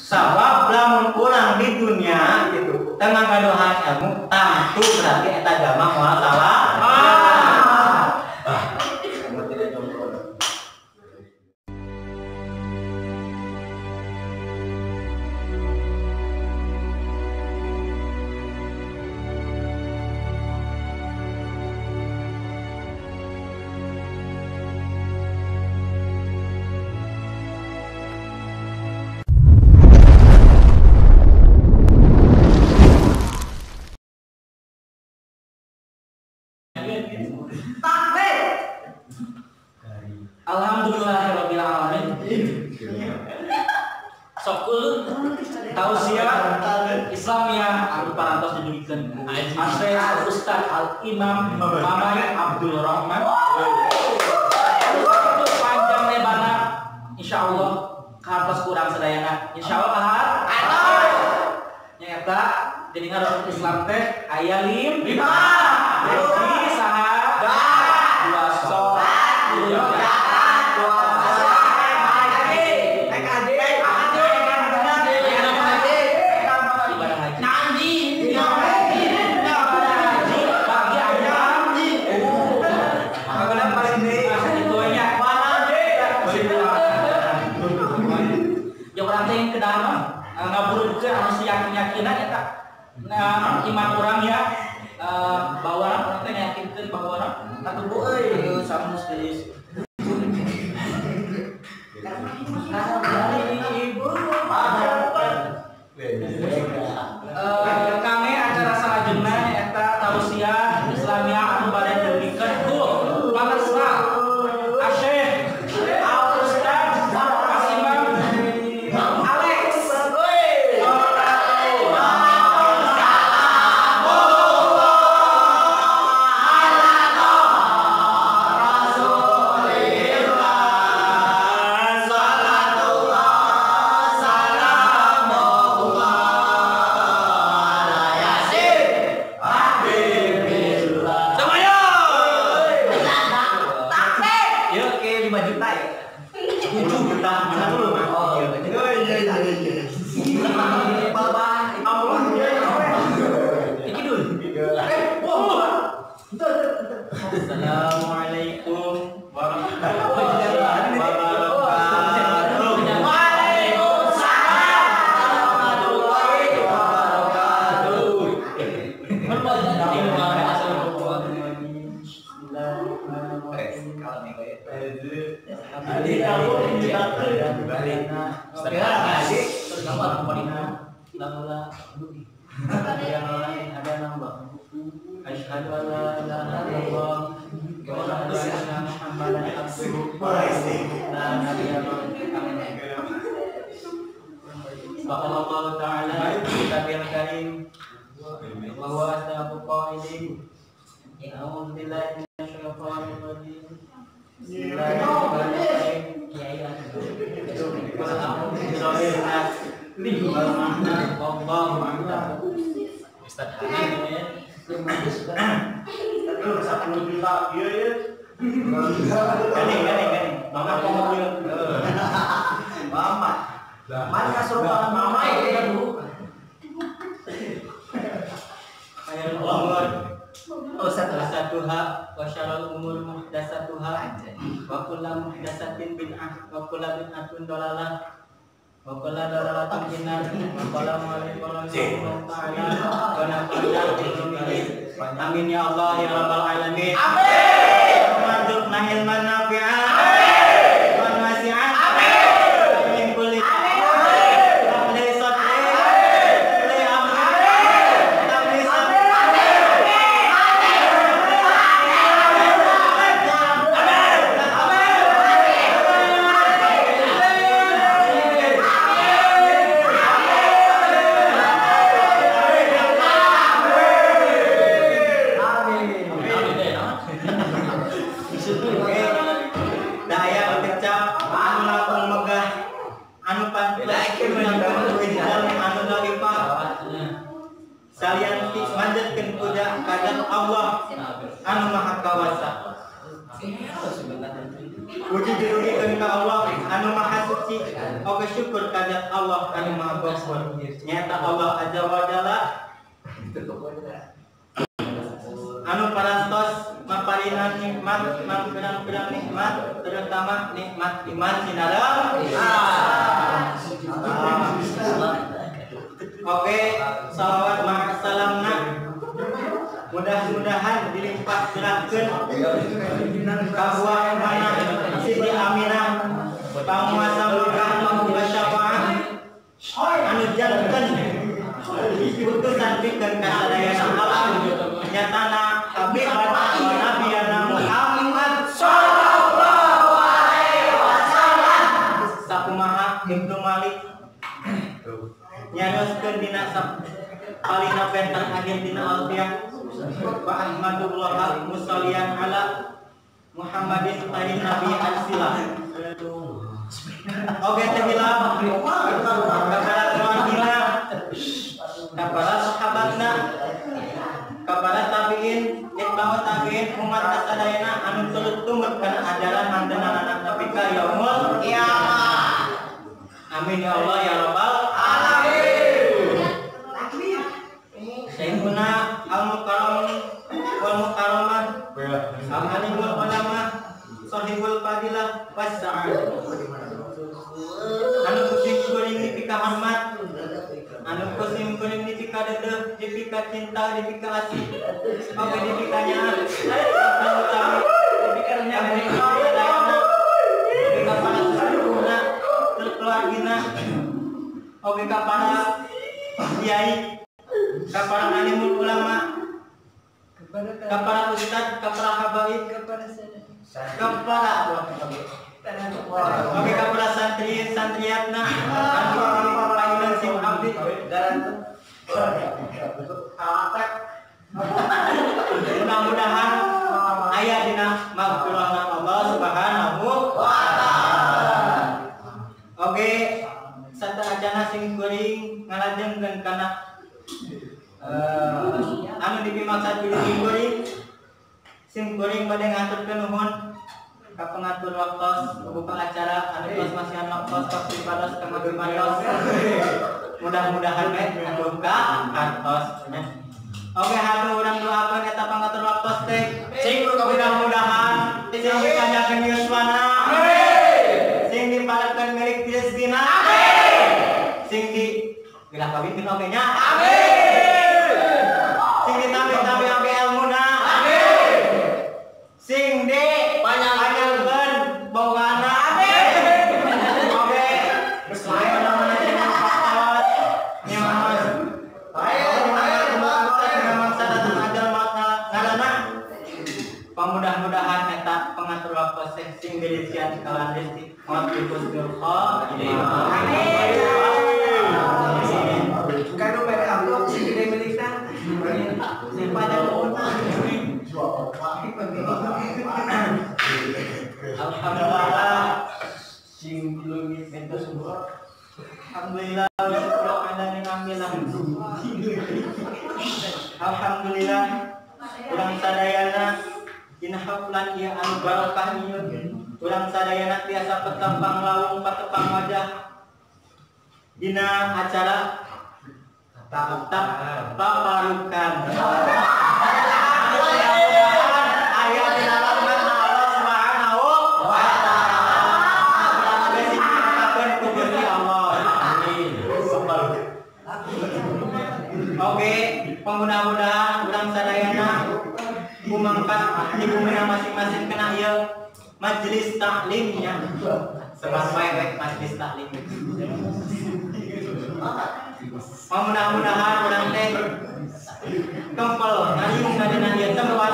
Sabab lamun urang di dunia gitu tengah gaduhan ilmu tangtu berarti eta agama moal salah. Alhamdulillahirabbil alamin. Sokul tausiah Islamiyah anu parantos didugikeun ku Asy Ustaz Al Imam Mamai Abdul Rahman. Panjang lebarna insyaallah kahartos kurang sadayana. Insyaallah kahar. Nyaeta jadi ngaran Islam teh aya 5. Haji saha? 2 sholat, 3 zakat, puasa, haji, ibadah haji. Ibadah haji bagi anu ya urang teh kedah mah ngaburudkeun anu siyakin-yakinan eta nah iman urang ya bahwa urang teh ngayakinkeun bahwa urang katubu euy samus deui. Kami acara salajengna nyaeta tausiah Islamiyah anu bade didugikeun ku Pangersa Asy Al Ustaz As Imam Alex. Assalamualaikum warahmatullahi wabarakatuh. Waalaikumsalam warahmatullahi wabarakatuh. Asyhadu an la ilaha illallah wa asyhadu anna Muhammadan abduhu wa rasuluhu. La nabiyya ba'dahu. Qala ta'ala fi kitabil karim wa huwa asdaqul qailin. A'udzu billahi minasyaitonir rajim. Bismillahirrahmanirrahim. Ustaz Hani 10 juta iya ya. Gani. Mama kok mobil. Mama. Man kasurupan mama ya Bu. Khairul umur awsatuha wa syarrul umur muhdatsatuha wa kullu muhdatsatin bid'ah wa kullu bid'atin dhalalah wa kullu dhalalatin finnar. Wassalamualaikum warahmatullahi wabarakatuh. Amin ya Allah ya rabbal alamin. Amin. Warzuqna ilman nafi'a. Amin. Wa wasi'an. Amin. Min kulli amin. Li sadri. Amin. Li amri. Amin. Li sadri. Salian ti manjetkeun kuda kadang Allah anu Maha Kawasa. Puji dirugikeun ka Allah anu Maha Suci. Suci oge syukur ka zat Allah anu Maha Ghafur nyaeta Allah Azza wa Jalla anu parantos maparinan nikmat mangpirang-pirang nikmat terutama nikmat iman sinareng. Oke, salawat ma'asalamna mudah-mudahan dilimpah curahkeun ka buah mana Siti Aminah panguasa Mekah wa syafaah anu janten utusan pikeun ka sadayana alam nyatana habibana wa nabiyana Muhammad sallallahu alaihi wasallam. Sakumaha Ibnu Malik nyarioskeun dina palina bentang akhir dina Alfiyah wa ahmadullah musallian ala Muhammadin khairin nabi arsilah. Oke teh hilap kepada keluargina, kepada sahabatna, kepada tabiin, itba'u tabiin, umat kasadayana anu turut tumut kana ajaran mantenanana nepi ka yaumul kiamah. Amin ya Allah ya rabbal alamin. Syekhuna al-mukarram wal mukarramah, al-alimul ulama, sahibul fadilah was sa'adah. Anu kusim kuring dipika hormat, anu kusim kuring dipika dedeh, dipika cinta, dipika asih, oke dipika nyaah, anu utami, dipika renyah, dipika para sesepuhna, keluargina, oke ka para kiai, ka para alimul ulama, ka para ustad, ka para habaib, ka para oke ka para santri santriatna anu panggilan sim abdi. Mudah-mudahan aya dina maghfirahna Allah Subhanahu wa taala. Oke, sateuacana sing kuring ngalajengkeun kana anu dipimaksad kuring sing kuring bade ngaturkeun nuhun ka pengatur waktos buka acara anu tos masihan waktos ka pribados ka mados. Mudah-mudahan we anu ka artos nya. Oke, hatur urang doakeun eta pangatur waktos teh. Mudah-mudahan sing dipanjangkeun yuswana. Amin. Sing diparekeun milik rezekina. Amin. Sing di gelah kawinkeun oge nya. Amin. Sing ditambi-tambi oge elmuna. Amin. Sing di panjangkeun bogana. Amin. Oge. Mana-mana cenah waktos. Nyaos. Mudah-mudahan eta pengatur waktu sing dirisian kalan rezeki maut bi husnul khotimah. Amin. Kanu mere amplop sing gede milikna. Sing panjang umurna. Alhamdulillah sing leungit bento sumur. Alhamdulillah syukur ala ni'amillah. Alhamdulillah urang sadayana dina haflan ieu anu barokah ieu urang sadayana tiasa petempang lawung patepang wajah dina acara tatap paparukan. Aya dina rahmat Allah Subhanahu wa taala. Urang geus dimintakeun ku Gusti Allah. Amin. Oke, mudah-mudahan urang sadayana kumangkat di bumina masing-masing kena ieu majelis taklimnya. Sebat wae we majelis taklim. Mudah-mudahan urang teh kempel ngariung dina ieu tempat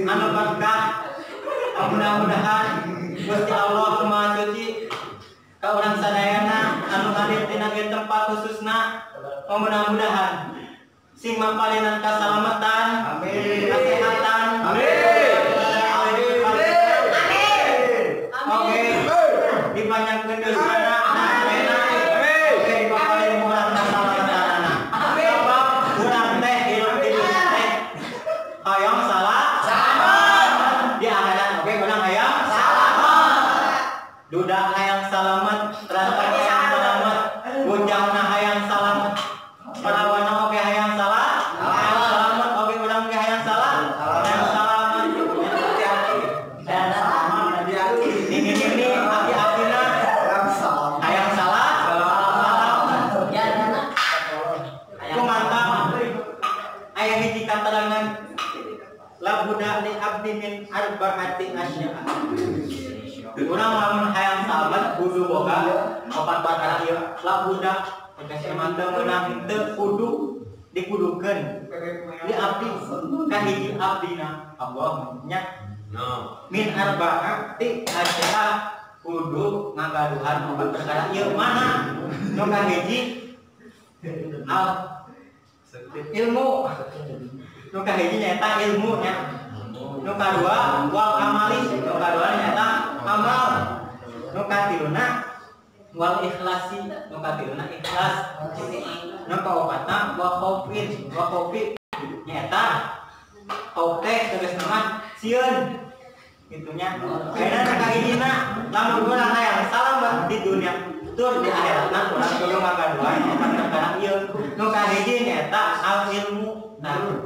anu berkah. Mudah-mudahan Gusti Allah Maha Suci ka urang sadayana anu hadir dina ieu tempat khususna. Mudah-mudahan sing mapalinan kasalamatan, amin, kesehatan, amin, amin, oke, dipanjangkeun yuswana, amin, oke, dipapalin urang kasalamatanana. Sabab urang teh hirup di dunya teh hoyong salah, selamat di akhirat oke urang hayang selamat, duda hayang selamat, terus Opat perkara ieu lah budak tegas emang teu meunang teu kudu dikudukeun di abdi kahiji abdina Allah nya min arba'ati aja kudu ngagaduhan opat perkara ieu mana nu kahiji al ilmu nu kahiji nyaeta ilmu nya nu kadua wal amali nu kadua nyaeta amal nu katiluna wal ikhlasi nu katiluna ikhlas nu kaopatna wa khaufin wa khaufi nyaeta khauf teh tegasna mah sieun kitu nya ayeuna nu kahijina lamun urang hayang salamet di dunia tur di akhiratna urang kudu ngagaduhan opat perkara ieu nu kahiji nyaeta al ilmu. Nah,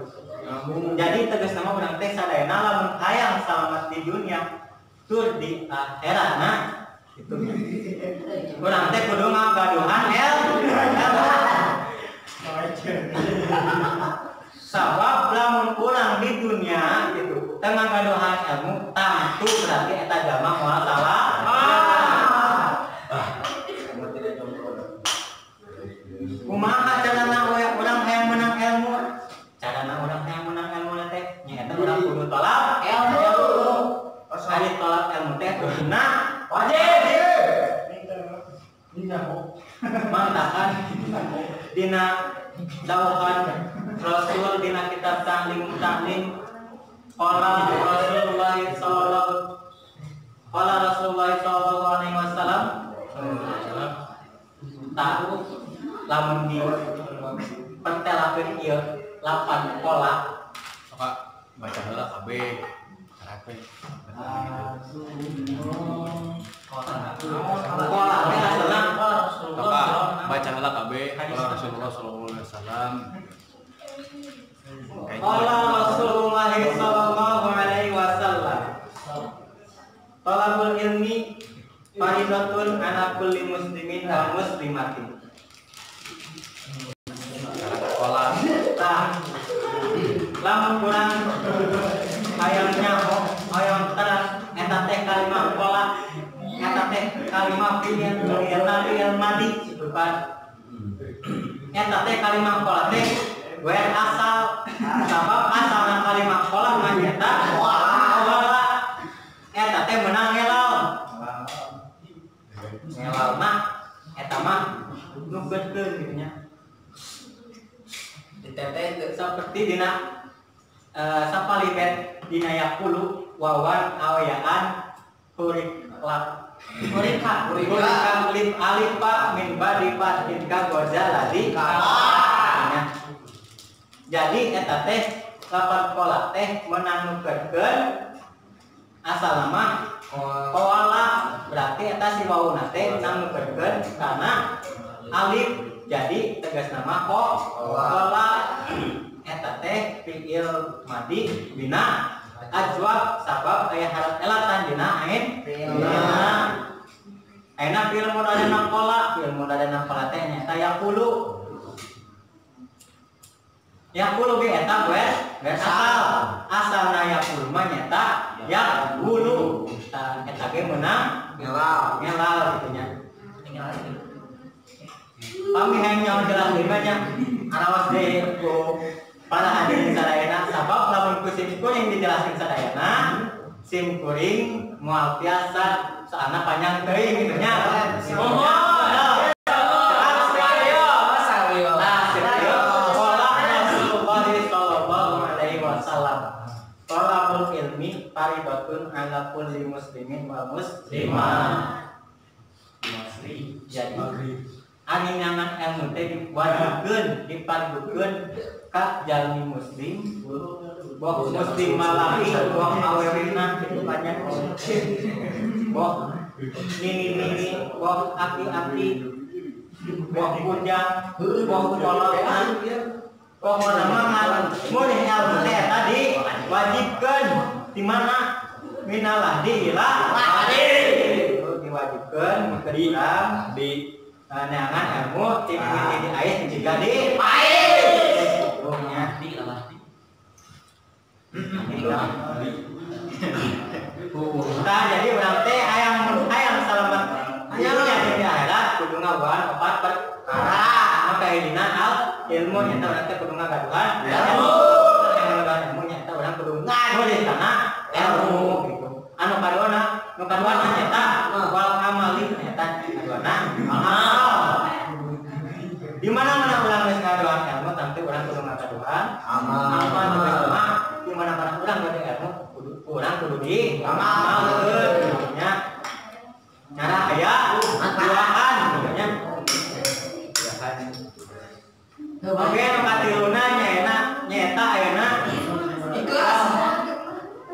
jadi tegas nama urang teh sadayana lamun hayang salamet di dunia tur di akhiratna kitu nya urang teh kudu ngagaduhan ilmu. Sabab lamun urang di dunia gitu teu ngagaduhan ilmu tangtu berarti eta jalma moal salah. Kumaha carana urang hayang menang ilmu? Carana urang hayang menang ilmu teh nyaeta urang kudu tolak ilmu. Ari tolak ilmu teh kuduna wajib. Mantakan dina dawuhan Rasul dina kitab Ta'lim Ta'lim qala Rasulullah sallallahu alaihi wasallam tahu lamun di pertelakeun ieu 8 pola sok baca heula kabeh karape pola teh asalna baca heula kabeh qala Rasulullah sallallahu alaihi wasallam qala Rasulullah sallallahu alaihi wasallam talabul ilmi faridatun ala kulli muslimin wa muslimatin. Pola tah lamun kurang hayang nyaho hayang terang eta teh kalimah pola eta teh kalimah fi'il fi'il madi gitu kan eta teh kalimah pola teh wer asal sabab asalna kalimah pola mah nyata pola eta teh meunang ngelal ngelal mah eta mah nukeutkeun kitu nya seperti dina sapalibet dina yaqulu wawan awayaan huriklak hurika hurika lip alif pa min badi fatin ka gozaladi ka. Jadi eta teh lapan pola teh menanukeurkeun asal mah pola berarti eta si wawuna teh nanukeurkeun kana alif jadi tegas nama pola eta teh fi'il madi bina ajwab sabab aya harap elatan dina ain fi'ilna ayeuna fi'il mudhari pola fi'il mudhari pola teh nyaeta yaqulu yaqulu ge eta we asal asalna yaqulu mah nyaeta yaqulu tah eta ge meunang ngelal ngelal kitu nya pami hayang nyaho jelas deui mah nya arawas deui ku para hadirin sadayana sabab lamun ku sim kuring dijelasin sadayana sim kuring moal tiasa soalna panjang teuing kitu nya. Talabul ilmi faridatun ala kulli muslimin wa muslimah. Jadi ari nyangan ilmu teh diwajibkeun dipardukeun ka jalmi muslim boh muslim malaki boh awewena kitu banyak boh nini-nini boh aki-aki boh bujang boh kolotan pokokna mah mun ilmu teh tadi wajibkeun di mana minalah di ila diwajibkeun mun urang di neangan ilmu ti di ais jika di pais nya di lalah di tah jadi urang teh hayang hayang salamet hayang di akhirat ngabogaan opat perkara. Maka hijina al ilmu nyata urang teh kudu ngagaduhan ilmu. Ngagaduhan ilmu nyata urang kudu nganulis kana ilmu gitu. Anu kaduana, nu kaduana nyata wal amali nyata kaduana amal. Di mana-mana urang geus ngagaduhan ilmu tangtu urang kudu ngagaduhan amal. Amal di mana-mana urang gaduh ilmu kudu urang kudu di amalkeun nya. Cara aya duaan nya. Oke, nu katiluna nyaeta nyaeta ayeuna ikhlas.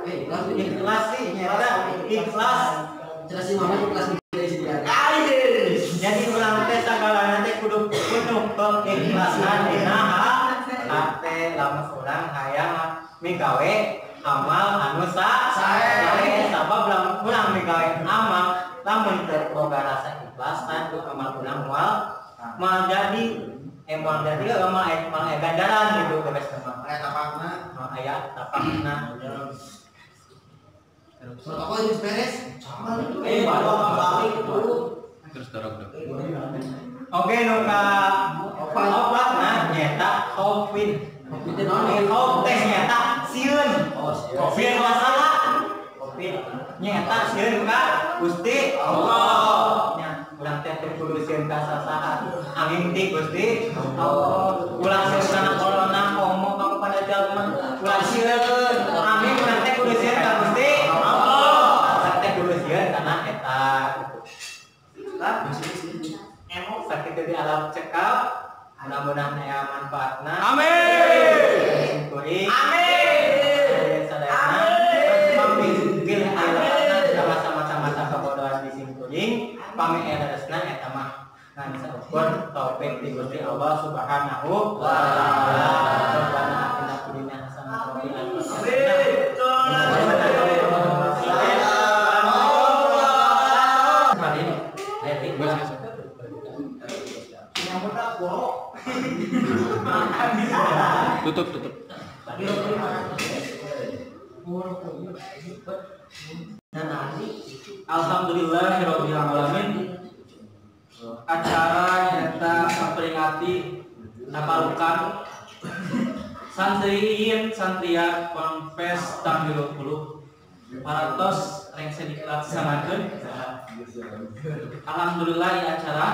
Ikhlas sih nyaeta ikhlas. Jelas sih mama ikhlas dari sini. Jadi urang teh sagalana teh kudu penuh keikhlasan dina hate lamun urang hayang migawe amal anu sae. Sabab lamun urang migawe amal lamun teu boga rasa ikhlas tantu amal urang moal jadi emang dari amal aya ganjaran gitu bebas mah. Aya tapakna, aya tapakna. Protokol geus beres. Balik dulu. Terus dorong dong. Oke, nu ka opat nah nyaeta khaufin. Khauf teh nyaeta sieun. Oh, sieun. Sieun masalah. Khaufin nyaeta sieun ka Gusti Allah. Nya urang teh teu kudu sieun ka sasaha. Angin ti Gusti Allah. Ulah sieun kana corona komo kamu pada jalma. Ulah sieun. Amin urang teh kudu sieun ka Gusti Allah. Urang teh kudu sieun kana eta. Sakit di alam cekap, mudah-mudahan aya manfaatna. Amin. Syukuri. Amin. Sadayana. Pami bil aya sama-sama kabodohan di simkuring, pami aya leresna eta mah ngan saukur taufik ti Gusti Allah Subhanahu wa taala. Rabbana atina fid dunya hasanah wa fil akhirati hasanah. Tutup, tutup. Alhamdulillahirabbil alamin. Acara nyata memperingati taparukan santriin santria Ponpes tahun 20 parantos rengse dilaksanakeun. Alhamdulillah ya acara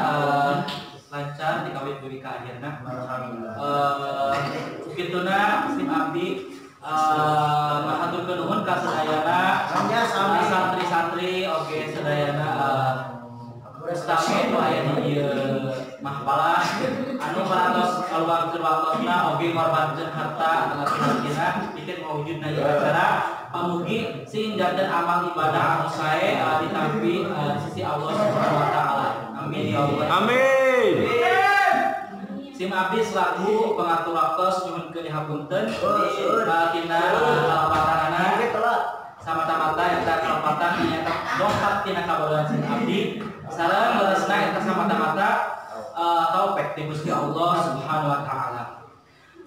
lancar dikawit dugi ka akhirna. Alhamdulillah. Kituna sim abdi mahaturkeun nuhun ka sadayana santri-santri oge sadayana staf nu aya di ieu mahpalah anu parantos kaluarkeun waktosna oge ngorbankeun harta atanapi pikeun mawujudna ieu acara. Pamugi sing janten amal ibadah anu sae ditampi di sisi Allah Subhanahu wa taala. Amin ya Allah. Amin. Sim abdi selaku pengatur waktos nyuhunkeun hapunten tina kalepatanana samata-mata eta kalepatan nyaeta dongkap tina kabodohan sim abdi sareng leresna eta samata-mata taufik ti Gusti Allah Subhanahu wa taala.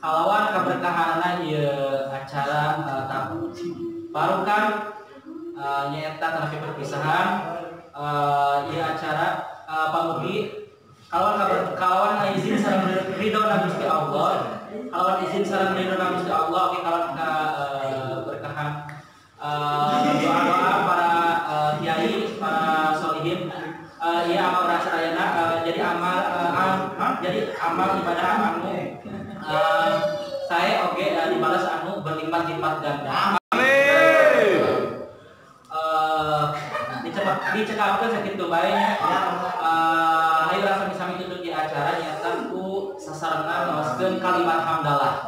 Kalawan kaberkahanana ieu acara barukan nyaeta tanapi perpisahan ieu acara pamugi kalawan izin sareng ridho na Gusti Allah, kalawan izin sareng ridho na Gusti Allah, oke kalawan berkahan doa-doa para kiai, para solihin, ieu amal rasadayana jadi amal jadi amal ibadah anu saya oke dibalas anu berlipat-lipat ganda. Amin. Dicekapkeun sakitu bae nya. Ayo sami-sami tutup di acara nyata ku sasarengan ngaoskeun kalimat hamdalah.